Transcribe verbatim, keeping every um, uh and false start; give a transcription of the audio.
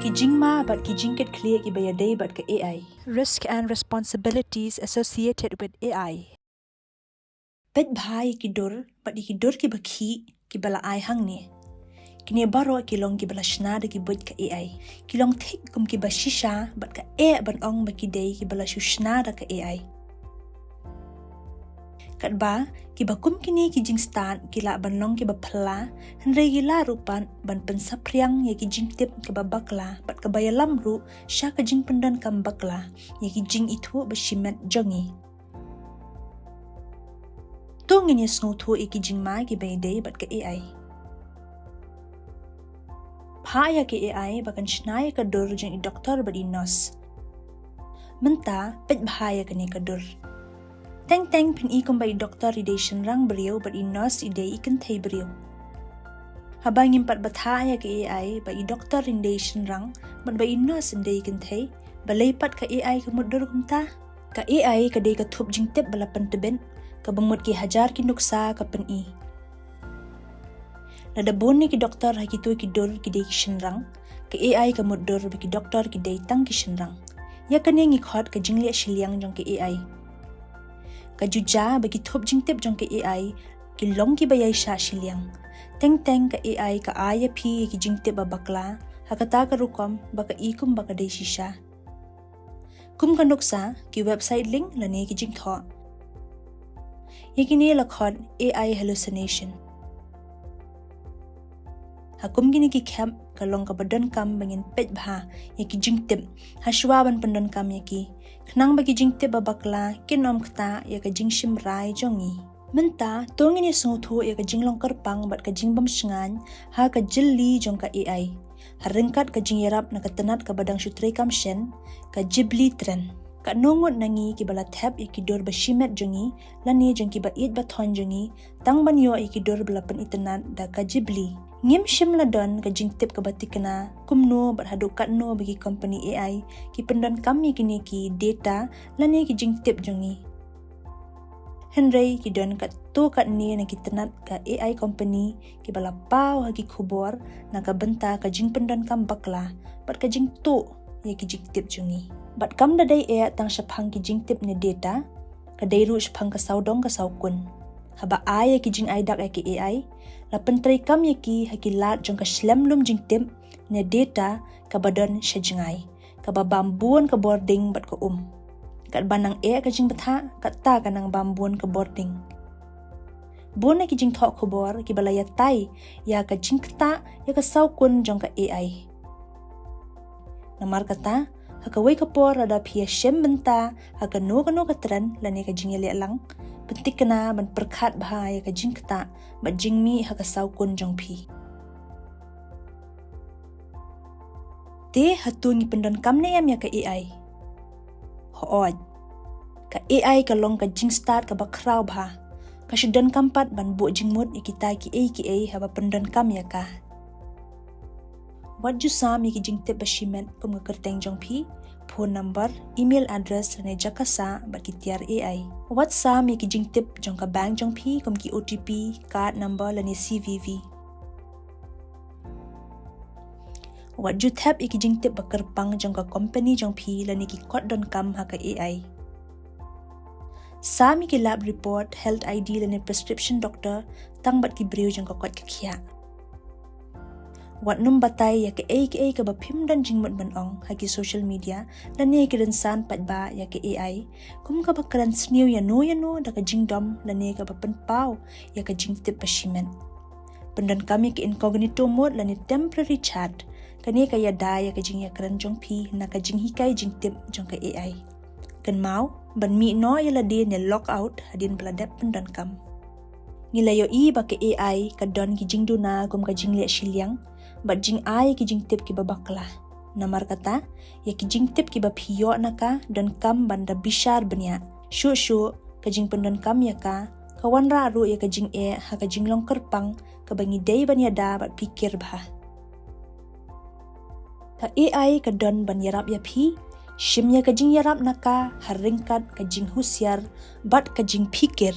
Ki jingma bad ki jingkitkhlieh kiba ïadei bad ka A I. Risk and responsibilities associated with A I. Peit bha ïa ki dur bad ïa ki dur kiba khih kiba la ai hangne. Kine baroh ki long kiba la shna da ki buit ka A I. Ki long thik kum kiba shisha bad ka eh ban ong ba ki dei kiba la shu shna da ka A I. Katba kiba kum kine ki jingstad ki lah ban long kiba phylla, hynrei ki lah ruh pat ban pynsaphriang ïa ki jingtip kiba bakla bad kaba ïalam ruh sha ka jingpyndonkam bakla ïa ki jingithuh ba shimet jong ngi. To ngin ïa sngewthuh ïa ki jingma kiba ïadei bad ka A I. Phah ïa ka A I ba kan shna ïa ka dur jong i doktor bad i nurse. Mynta peit bha ïa kane ka dur. Teng teng phin i kumba i doktor i dei shynrang briew bad i nurse i dei i kynthei briew. Haba ngim pat bthah ïa ka A I ba i doktor i dei shynrang bad ba i nurse i dei i kynthei, balei pat ka A I ka mutdur kumta? Ka A I ka dei ka thup jingtip ba la pyntbit, kaba mut ki hajar ki nuksa ka pyn-i. Lada bun ne ki doktor ha kito ki dur ki dei ki shynrang, ka A I ka mutdur ba ki doktor ki dei tang ki shynrang. Ïa kane ngi khot ka jingleh shiliang jong ka A I. Ka ju jia ba ki thup jingtip jong ka A I ki long kiba ïaishah shiliang. Teng teng ka A I ka ai ïa phi ïa ki jingtip ba bakla, ha kata ka rukom ba ka i kumba ka dei shisha. Kum ka nuksa, ki website link lane ki jingthoh. Ïa kine la khot A I hallucination. Ha kum kine ki khep ka long kaba donkam ba ngin peit bha ïa ki jingtip ha shuwa ban pyndonkam ïa ki, khnang ba ki jingtip ba bakla kin ym ktah ïa ka jingshim rai jong ngi. Mynta to ngin ïa sngewthuh ïa ka jinglong kyrpang bad ka jingbym shngaiñ ha ka jylli jong ka A I, ha ryngkat ka jingïarap na ka tnat kaba dang shu treikam shen, ka Ghibli Trend. Katno ngut na ngi kiba la thep ïa ki dur ba shimet jong ngi lane jong kiba ïeit ba thoiñ jong ngi tang ban ïoh ïa ki dur ba la pynitynnad da ka Ghibli? Ngim shym la don ka jingtip kaba thikna kumno bad haduh katno ba ki company A I ki pyndonkam ïa kine ki data lane ki jingtip jong ngi. Hynrei ki don katto katne na ki tnat ka A I company kiba la paw ha ki khubor na ka bynta ka jingpyndonkam bakla bad ka jingtuh ïa ki jingtip jong ngi. Bad kam da dei eh tang shaphang ki jingtip ne data, ka dei ruh shaphang ka sawdong ka sawkun. Haba ai ïa ki jingai dak ïa ki A I, la pyntreikam ïa ki ha ki lad jong ka shlem lum jingtip ne data kaba don sha jngai, kaba bam bun ka bording bad ka um. Katba nang eh ka jingbthah, katta ka nang bam bun ka bording. Bun na ki jingthoh khubor kiba la ïatai ïa ka jingktah ïa ka sawkun jong ka A I. Namar kata, ha kawei ka por lada phi ïashem bynta ha kano kano ka trend lane ka jingïalehlang, pynthikna ban pyrkhat bha ïa ka jingktah bad jingmih ha ka sawkun jong phi. Te hato ngi pyndonkam ne em ïa ka A I? Hooid. Ka A I ka long ka jingstad kaba khraw bha. Ka shu donkam pat ban buh jingmut ïa kita kiei kiei haba pyndonkam ïa ka. Wat ju sam ïa ki jingtip ba shimet kum ka kyrteng jong phi, phone number, email address lane jaka sah bad ki tiar A I. Wat sam ïa ki jingtip jong ka bank jong phi kum ki O T P, card number lane C V V. Wat ju thep ïa ki jingtip ba kyrpang jong ka company jong phi lane ki kot donkam ha ka A I. Sam ïa ki lab report, health I D lane prescription doctor tang bad ki briew jong ka koit ka khiah. Wat nym batai ïa kaei kaei kaba phim don jingmut ban ong ha ki social media lane ki rynsan paidbah ïa ka A I, kum kaba kren sniew ïano ïano da ka jingdom lane kaba pynpaw ïa ka jingtip ba shimet. Pyndonkam ïa ka incognito mode lane temporary chat, kane ka ïada ïa ka jingïakren jong phi na ka jinghikai jingtip jong ka A I. Kynmaw, ban mih noh ïa lade ne log out hadien ba la dep pyndonkam. Ngi la ïohi ba ka A I ka don ki jingduna kum ka jingleh shiliang bad jingai ki jingtip kiba bakla. Namar kata, ïa ki jingtip kiba phi ïoh na ka donkam ban da bishar bniah. Shuh shuh, ka jingpyndonkam ïa ka ka wanrah ruh ïa ka jingeh ha ka jinglong kyrpang kaba ngi dei ban ïada bad phikir bha. Ka A I ka don ban ïarap ïa phi, shim ïa ka jingïarap na ka ha ryngkat ka jinghusiar bad ka jingphikir.